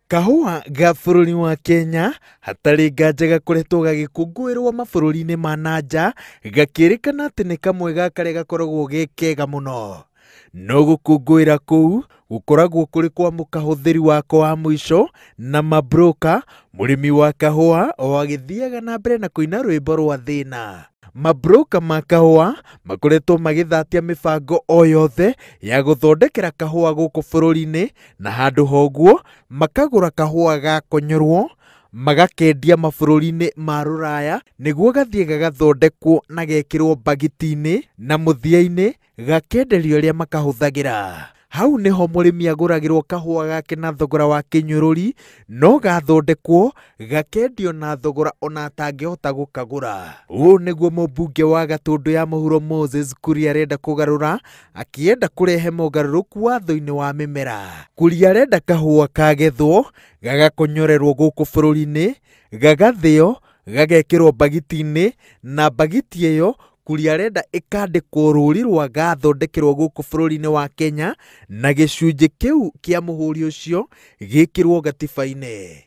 Kahũa ga bũrũri wa Kenya hatarĩ nganja gakoretwo gagĩkũngũĩrwo mabũrũri-inĩ ma na nja, gakĩrĩkana atĩ nĩ kamwe ga karĩa gakoragwo ge kega mũno. No gũkũngũĩra kũu gũkoragwo kũrĩ kwa mũkahũthĩri wako wa mũico na mabroka, mũrĩmi wa kahũa o agĩthiaga na mbere na kũina rwĩmbo rwa thĩna. Mabroka ma kahũa makoretwo magĩthatia mĩbango o yothe ya gũthondekera kahũa gũkũ bũrũri-inĩ, na handũ ha ũguo makagũra kahũa gakonyorwo magakendia mabũrũri-inĩ ma rũraya nĩguo gathiĩ gagathondekwo na gekĩrwo mbagiti-inĩ na mũthia-inĩ gakenderio arĩa makahũthagĩra. Hau nĩho mũrĩmi agũragĩrwo kahũa gake na thogora wa kĩnyũrũri, no gathondekwo gakendio na thogora ona atangĩhota gũkagũra. Ũũ nĩguo mũmbunge wa Gatũndũ ya mũhuro Moses Kuria arenda kũgarũra, akĩenda kũrehe mogarũrũku watho-inĩ wa mĩmera. Kuria arenda kahũa kagethwo, gagakonyorerwo gũkũ bũrũri-inĩ, gagathĩo, gagekĩrwo mbagiti-inĩ, na mbagiti ĩyo Kuria arenda ĩkandĩkwo rũũri rwa gathondekerwo gũkũ bũrũri-inĩ wa Kenya, na gĩcunjĩ kĩu kĩa mũhũri ũcio gĩkĩrwo gatiba-inĩ.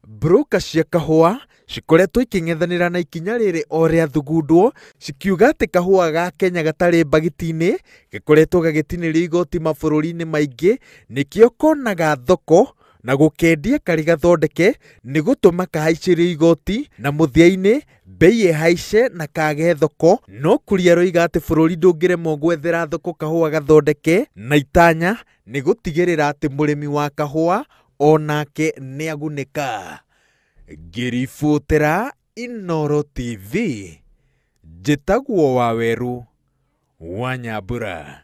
Broka cia kahũa cikoretwo ikĩng'ethanĩra na ikinya rĩrĩ o rĩathugundwo, cikiuga atĩ kahũa ga Kenya gatarĩ mbagiti-inĩ gakoretwo gagĩtinĩrio igoti mabũrũri-inĩ maingĩ, nĩkĩo konaga thoko na gũkendia karĩ gathondeke nĩ gũtũma kahaicĩrio igoti na mũthia-inĩ bei ĩhaice na kage thoko. No Kuria aroiga atĩ bũrũri ndũngĩremwo gwethera thoko kahũa gathondeke, na itanya nĩ gũtigĩrĩra atĩ mũrĩmi wa kahũa onake nĩagunĩka. Ngĩribotera Inooro TV, njĩtagwo Wawerũ wa Nyambura.